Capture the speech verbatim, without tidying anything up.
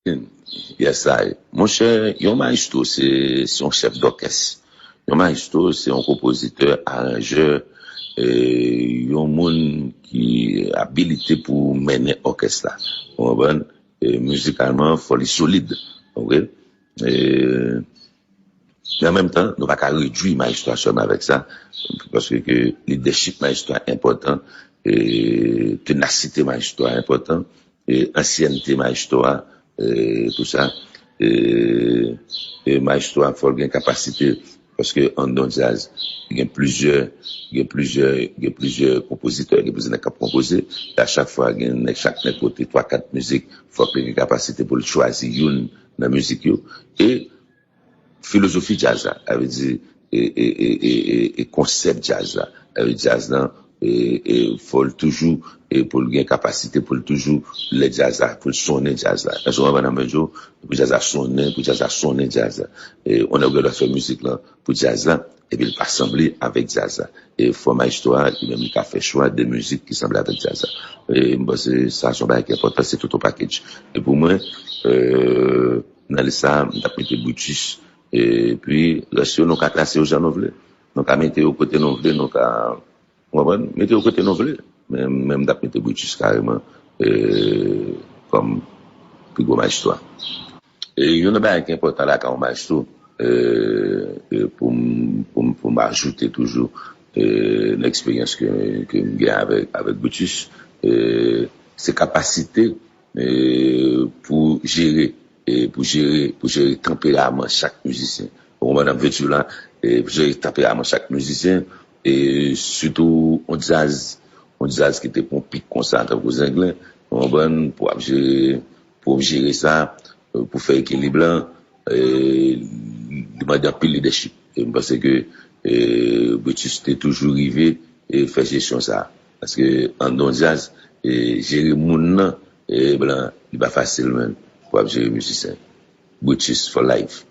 Yes I. Monchè, yon mayestwo se se yon chèf dòkès. Yon mayestwo se yon konpozitè, aranjè, e, yon moun ki abilite pou mennen òkès la. Ou konprann? E, mizikalman, fò li solid. Ok? E, men an menm tan, nou pa ka redui mayestwo a sèlman avèk sa, paske ke lidèchip mayestwo a enpòtan, e, tenasite mayestwo a enpòtan, e, ansyènte mayestwo a, e, tou sa. E, e mayestwo a, fò l gen kapasite, paske anndan djaz, gen plizyè, gen plizyè, gen plizyè konpozitè, gen plizyè nèg k ap konpoze, e a chak fwa, gen nèg, chak nèg pote twa, kat mizik, fòk li gen kapasite pou l chwazi youn nan mizik yo. E filozofi djaz la, sa vle di, e, e, e, e, e, e konsèp djaz la. Sa vle di djaz lan, e, e, fò l toujou, e pou l gen kapasite pou l toujou lè djaz la, pou l sonnen djaz la. Èske w konprann sa m vle di w? Pou djaz la sonnen, pou djaz la sonnen djaz la. E, on nèg gen dwa fè mizik lan pou djaz la, epi l pa sanble avèk djaz la. E fò mayestwo a, li menm, li ka fè chwa de mizik ki sanble avèk djaz la. E m panse sa se yon bagay ki enpòtan, se tout yon package. E pou mwen, e, nan lis sa, m t ap mete Brutus. Epi, rès yo, nou ka klase yo jan nou vle. Nou ka mete yo kote nou vle, nou ka, ou konprann? Mete yo kote nou vle. Men, men m t ap mete Brutus kareman, e, kòm pi gwo mayestwo a. E youn nan bagay ki enpòtan lakay yon mayestwo, e, e, pou m, pou m, pou m ajoute toujou, e, nan eksperyans ke, ke m gen avèk, avèk Brutus, e, se kapasite, e, pou jere, e, pou jere, pou jere tanperaman chak mizisyen. Ou konprann sa m vle di w la? E, pou jere tanperaman chak mizisyen, e, sitou yon djaz, yon djaz ki te pran pik konsa, tankou Zenglen, ou konprann, pou ap jere, pou ap jere sa, e, pou fè ekilib lan, e, li mande anpil lidèchip. E m panse ke, e, Brutus te toujou rive, e, fè jesyon sa. Paske anndan yon djaz, e, jere moun nan, e, blan, li pa fasil, menm, pou ap jere mizisyen. Brutus for life.